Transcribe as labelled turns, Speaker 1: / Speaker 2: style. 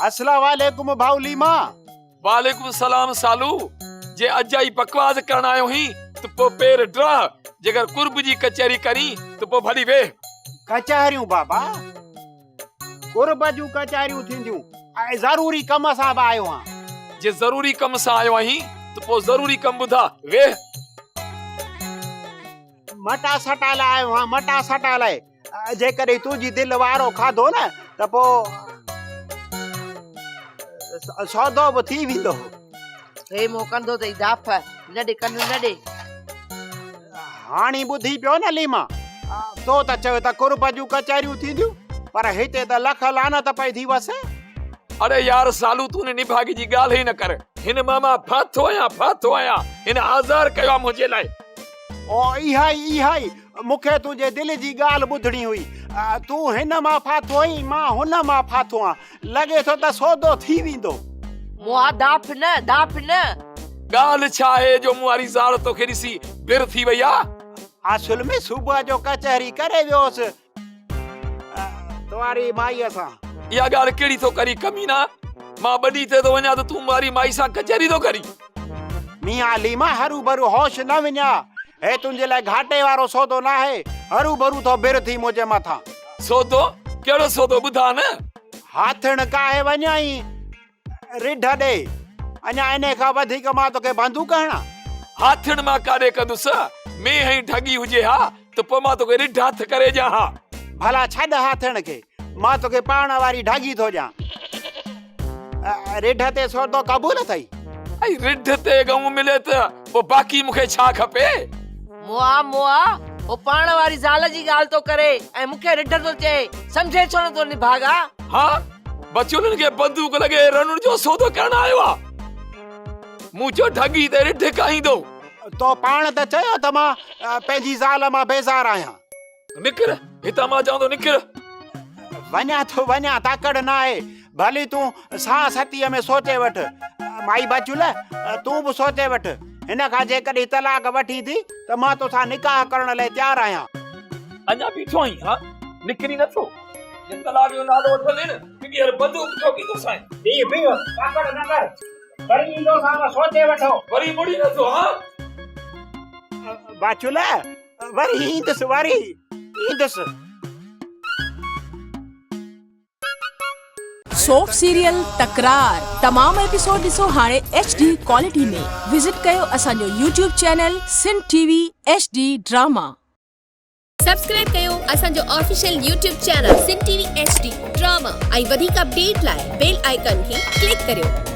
Speaker 1: اسلام عليڪم ڀائو ليما.
Speaker 2: وعليڪم السلام سالو، جي اجائي بڪواس ڪرڻ آيو هين ته پوء پير ڊاهه، جيڪر قرب جي ڪچهري ڪرين ته پوء ڀلي ويهه.
Speaker 1: ڪچهريون بابا، قرب جون ڪچهريون ٿينديون ۽ ضروري ڪم سان به آيو آهيان.
Speaker 2: جي ضروري ڪم سان آيو آهين ته پوء ضروري ڪم ٻڌاء، ويهه.
Speaker 1: مٽا سٽا لاء آيو آهيان، مٽا سٽا لاء. جيڪڏهن تنهنجي دل وارو کاڌو نه ته پوء سودو به ٿي ويندو.
Speaker 3: هي مون ڪندو اٿئي داڦ، نه ڏي ڪن نه ڏي.
Speaker 1: هاڻي ٻڌي پيو نه ليما، تو ته چيو ته قرب جون ڪچهريون ٿينديون، پر هتي ته لک لعنت پئي ٿي وسي.
Speaker 2: اڙي يار سالو تون ان نڀاڳي جي ڳالهه ئي نه ڪر، هن مان مان ڦاٿو آهيان، ڦاٿو آهيان، هن آزار ڪيو آهي منهنجي لاء.
Speaker 1: او اها ئي اها ئي مون کي تنهنجي دل جي ڳالهه ٻڌڻي هئي. تون هن مان ڦاٿو آهين، مان هن مان ڦاٿو آهيان. لڳي ٿو ته سودو ٿي ويندو.
Speaker 3: مئا داڦ نه، داڦ نه.
Speaker 2: ڳالهه ڇا آهي جو مون واري زال توکي ڏسي بر ٿي وئي آ؟
Speaker 1: اصل ۾ صبح جو ڪچهري ڪري ويو هوس تواري مائيء سان.
Speaker 2: اها ڳالهه ڪهڙي ٿو ڪرين ڪمينا؟ مان ٻڏي تي ٿو وڃان ته تون مون واري مائي سان ڪچهري ٿو ڪرين؟
Speaker 1: ميان عليما هروڀرو هوش نه وڃاء. هي تنهنجي لاء گهاٽي وارو سودو ناهي. هروڀرو ٿو بر ٿي منهنجي مٿان.
Speaker 2: سودو؟ ڪهڙو سودو ٻڌاء نه؟
Speaker 1: هاٿڻ ڪاهي وڃائين رڍ ڏي. اڃا انهي کان وڌيڪ مان توکي بندوق هڻان؟
Speaker 2: هاٿڻ مان ڪاڏي ڪندس؟ مينهن ۽ ڍڳي هجي ها ته پوء مان توکي رڍ هٿ ڪري ڏيان ها.
Speaker 1: ڀلا ڇڏ هاٿڻ کي، مان توکي پاڻ واري ڍڳي ٿو ڏيان. رڍ تي سودو قبول اٿئي؟
Speaker 2: ۽ رڍ تي ڳئون ملي ته پوء باقي مون کي ڇا کپي؟
Speaker 3: مئا مئا، هو پاڻ واري زال جي ڳالهه ٿو ڪري ۽ مون کي رڍ ٿو چئي، سمجهين ڇو نٿو نڀاڳا؟
Speaker 2: ها، بچولن کي بندوق لڳي رنڙ جو سودو ڪرڻ آيو آ. مون چيو ڍڳي تي رڍ ڪاهيندو.
Speaker 1: تو پاڻ ته چيو ته مان پنهنجي زال مان بيزار آهيان.
Speaker 2: نڪر هتان مان چوان ٿو نڪر.
Speaker 1: وڃان ٿو وڃان تاڪڙ ناهي. ڀلي تون ساهه ستيء ۾ سوچي وٺ. مائي بچول تون به سوچي وٺ. هن کان جيڪڏهن طلاق وٺين ٿي ته مان توسان نڪاح ڪرڻ لاء تيار آهيان.
Speaker 2: اڃا بيٺو آهين ها؟ نڪرين نٿو؟ جي طلاق جو نالو وٺندين ته ٻيهر بندوق ٺوڪيندوسانء.
Speaker 1: بيهه بيهه تاڪڙ نه ڪر. وري ايندوسانء سوچي وٺو.
Speaker 2: وري مڙين نٿو ها؟
Speaker 1: بچول وري ايندس وري ايندس.
Speaker 4: سوپ سيريل تڪرار تمام ايپيسوڊ ڏسو هاڻي ايڇ ڊي ڪوالٽي ۾ وزٽ ڪيو اسان جو YouTube channel Sindh T V H D drama.
Speaker 5: Subscribe ڪيو اسان جو official YouTube channel Sindh T V H D drama ۽ وڌيڪ اپڊيٽ لاء بيل آئيڪان کي ڪلڪ ڪريو.